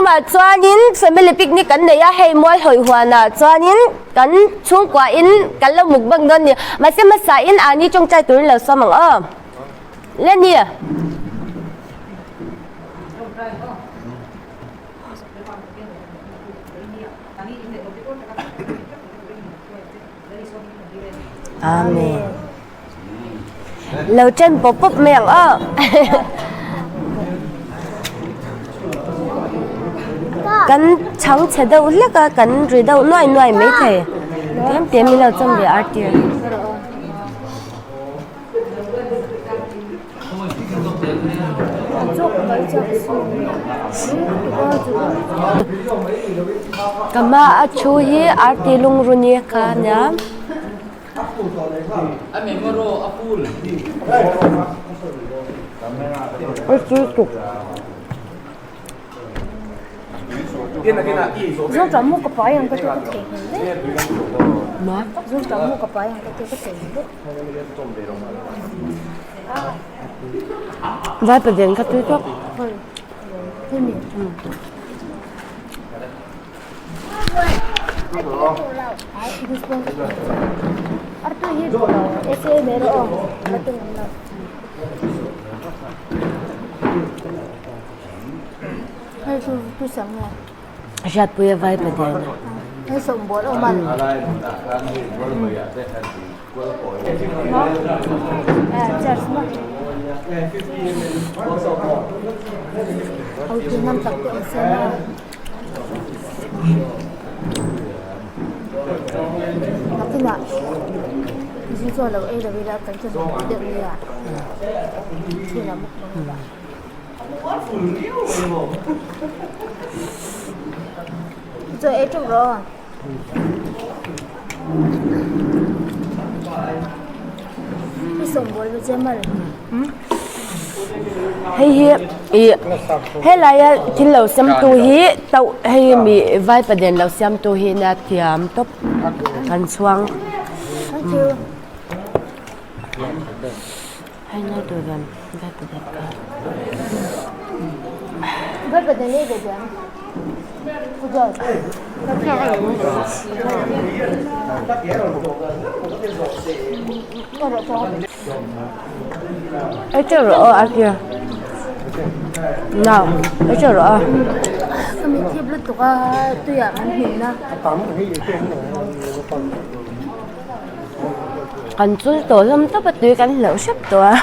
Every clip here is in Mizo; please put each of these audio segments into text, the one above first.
lamah chuanin family picnic kan nei a, hei mual hawi huanah chuanin kan chhungkuain kan lo mukbang dawn a ni. Mahse hmasain Ani tawngtai turin lo sawm ang aw. Lenny. Amen. Lo chen pawp pawp mai ang aw. Kan chhang chhe deuh hlek a, kan ri deuh nuai nuai mai thei. Tlem tlem in lo chawm ve artir. Ka hma a thu hi arti lungruni kha a nia. Vai paden kha tui tawk. Hriatpuia vai paden. Hei hi ih helaia thil lo siam tu hi to hei mi vai paden lo siam tu hi nia thiam tawp kan chhuang hei nge tur hian vai paden kha. Ei teuh rawh aw a tia nau ei teuh rawh aw. Kan chul tawh hlawm tawp a tui kan hlauh hrep tawh a.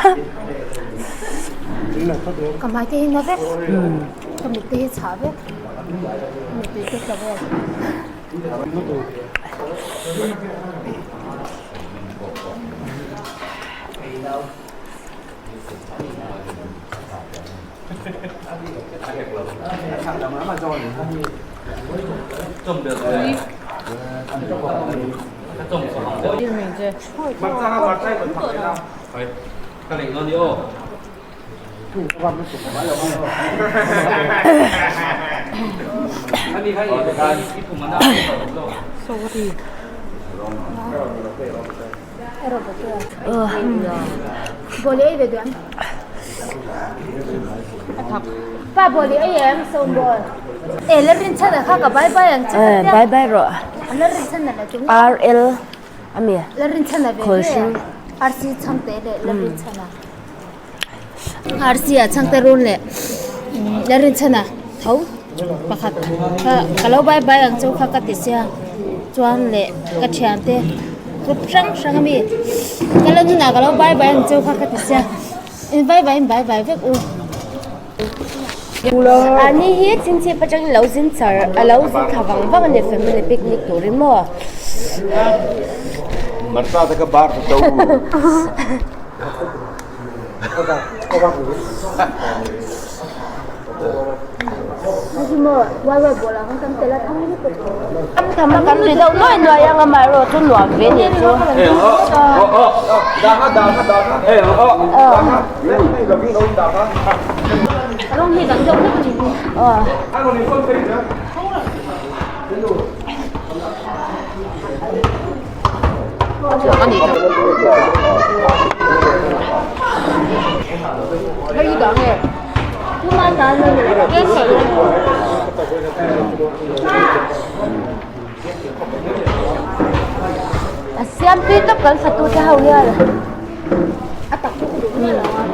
Bye bye rawh RL ami khawlhring. Arsi ah chhangte run leh Lalrinchhana tho pakhat kha ka lo bye bye ang chu kha ka ti sia chuan leh ka thiante group hrang hrang ami ka la nunah ka lo bye bye ang chu kha ka ti sia in bye bye in bye bye vek u. Ani hi chhinchhip atangin lo zin char a lo zin thla vang vang a ni family picnic turin maw. Tham a kan ri deuh nuai nuai ang a amaherawh chu nuam ve nih chu. kan fatu te ho hian. A tak chu ka duh miah lo a.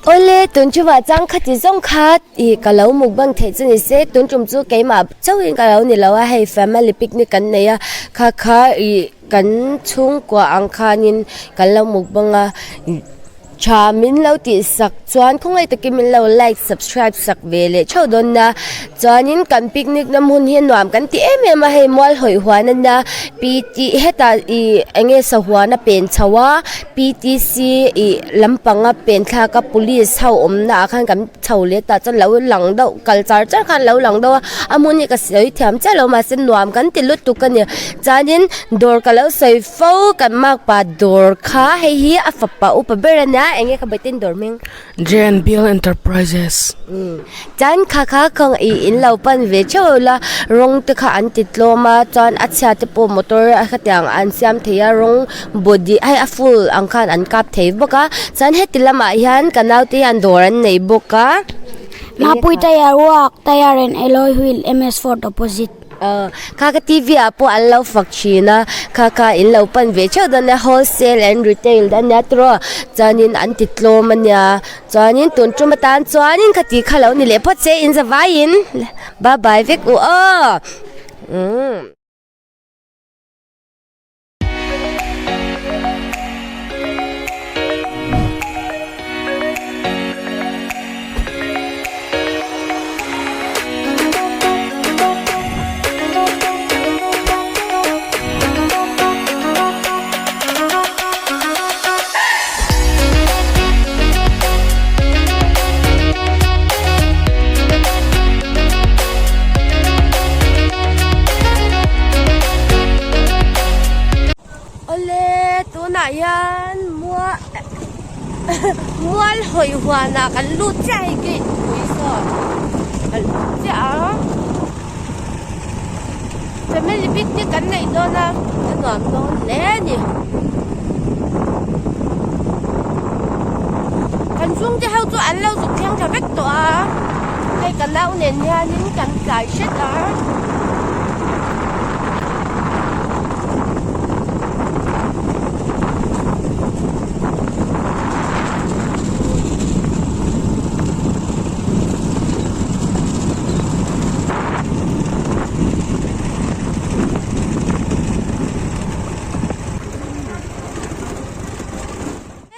Awle, tun chuvah chuan khati zawng kha ih ka lo mukbang theih chu ni se, tun tum chu keimah chauhin ka lo ni lo a, hei family picnic kan nei a, kha kha ih kan chhungkua ang khanin kan lo mukbang a. Tha min lo tih sak chuan khawngaih takin min lo like subscribe sak ve leh theuh dawn a chuanin kan picnic na hmun hi nuam kan ti em em a hei mual hawih huan a nia pt hetah ih eng nge sahuan a pen chho a ptc ih lampang a pen thlak a police ho awm na ah khan kan chho leh tah chuan lo lang deuh kal char char khan lo lang deuh a a hmun hi ka sawi thiam chiah lo mahse nuam kan ti lutuk a ni chuanin dawr ka lo sawi Fo kan makpa dawr kha hei hi a fapa upa ber a nia eng nge kha Baiten dawr hming? JNBL Enterprises. Umm chuan kha kha khang ih in lo pan ve theuh ula rawng te kha an ti tlawm a chuan a chhia te pawh motor a khatiang an siam thei a rawng body hei a full ang khan an kap thei bawk a chuan heti lamah hian ka naute hian dawr an nei bawk a. Mapui tyre work tyre and alloy wheel MS Ford opposite. Aw kha ka tv ah pawh an lo fak thin a kha kha in lo pan ve theuh dawn nia wholesale and retail a nia tiraw chuanin an ti tlawm a nia chuanin tun tum atan chuanin khati kha lo ni leh phawt se in zavaiin bye bye vek u aw umm. Awle tunah hian mua mual hawi huanah kan lut chiah hei gate pui saw a lut chiah a family picnic kan neih dawn a a nuam dawn hle a ni kan chhungte ho chu an lo zuk thleng tha vek tawh a hei ka nau nen hianin kan tlai hret a.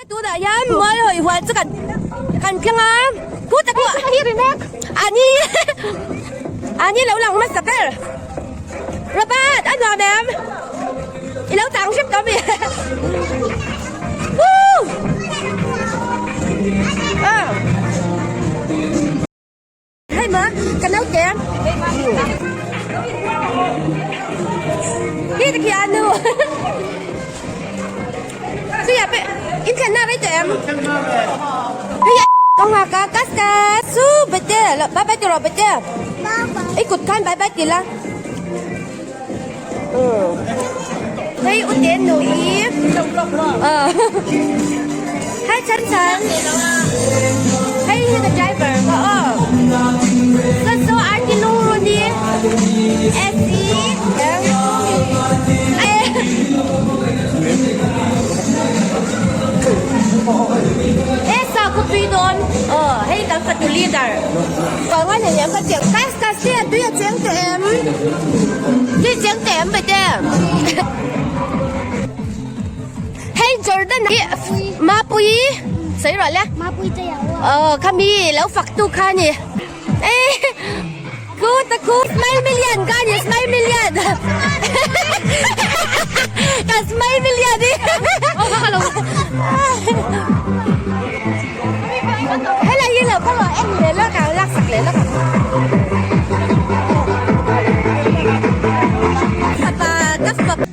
Tunah hian mual hawi hual chu kan kan thleng a khutah pawh ani ani lo lang hmasa ber Robert a nuam em i lo tang hrep tawh mi Woo Hei ma ka naute Hi ta khi anu Suya pe in thlen na rei tawh em Hei ka nghak a kas ka su bete bye bye ti rawh bete I kut khan bye bye ti la Hei u te nu i Hi Chan Chan Hei hi the driver ka aw So so Arti Lungruni S E E sa ku tui dawn aw hei kan fatu leader Pangai nen em ka chiang kas kas te tui a cheng tawh em tui cheng tawh em bete Hei Jordan hi Mapui sawi rawh le Mapui te au aw khami lo fak tu kha ni e. Khu ta khu smile million ka ni smile million. Ka smile million i. Helai hi lo ka lo en leh lawk ang lak sak leh lawk ang. Fapa ka fapa.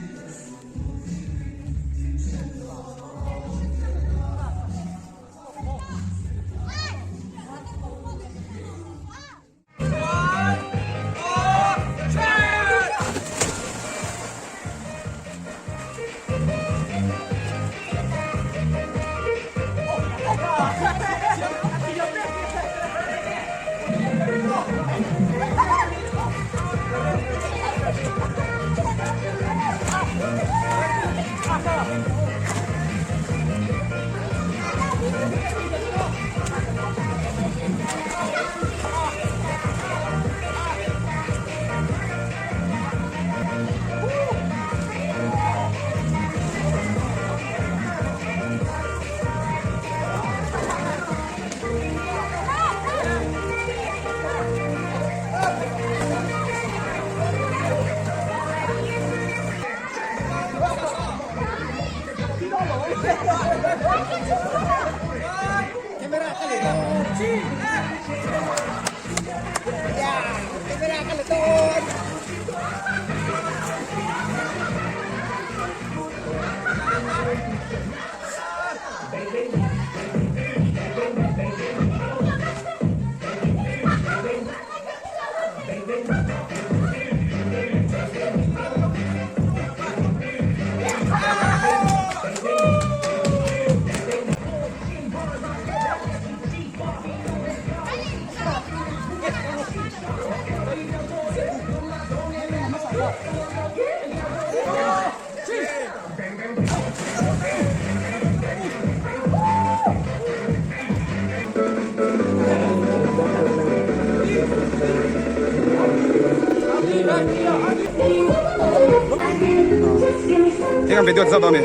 Heng an video zat dawn a ni.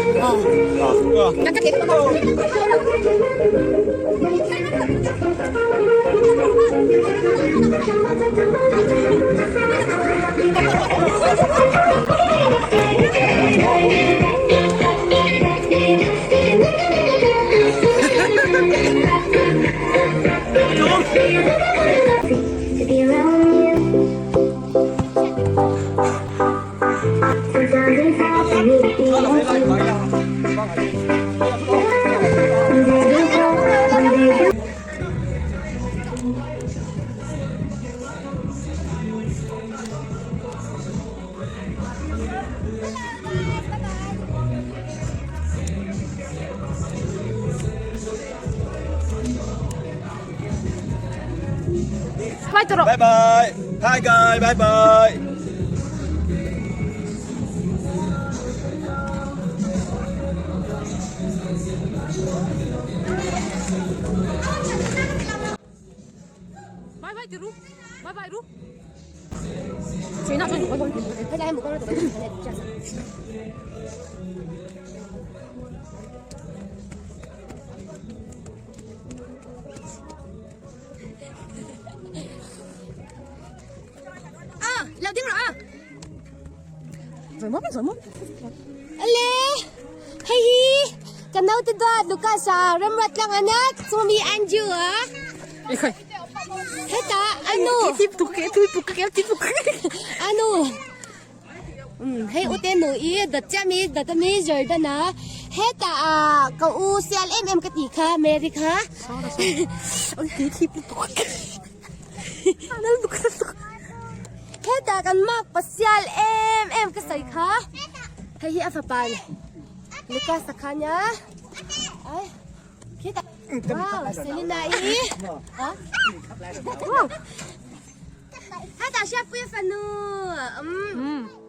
Bye bye. Hi guys, bye bye. Bye bye ru. Bye bye ru. Ale hei hi kan naute dawt Lucas a Remruat tlang a nia chumi Andrew a heta anu anu hei ute nu i dawt chiah mi dawt ami Jordan a heta ah ka u sial em em ka tih kha Mary kha Hetah kan mak pasial em em ka sawi kha hei hi a fapa Lucas a kha nia ai khitah wow Selina i hetah Hriatpuia fanu umm.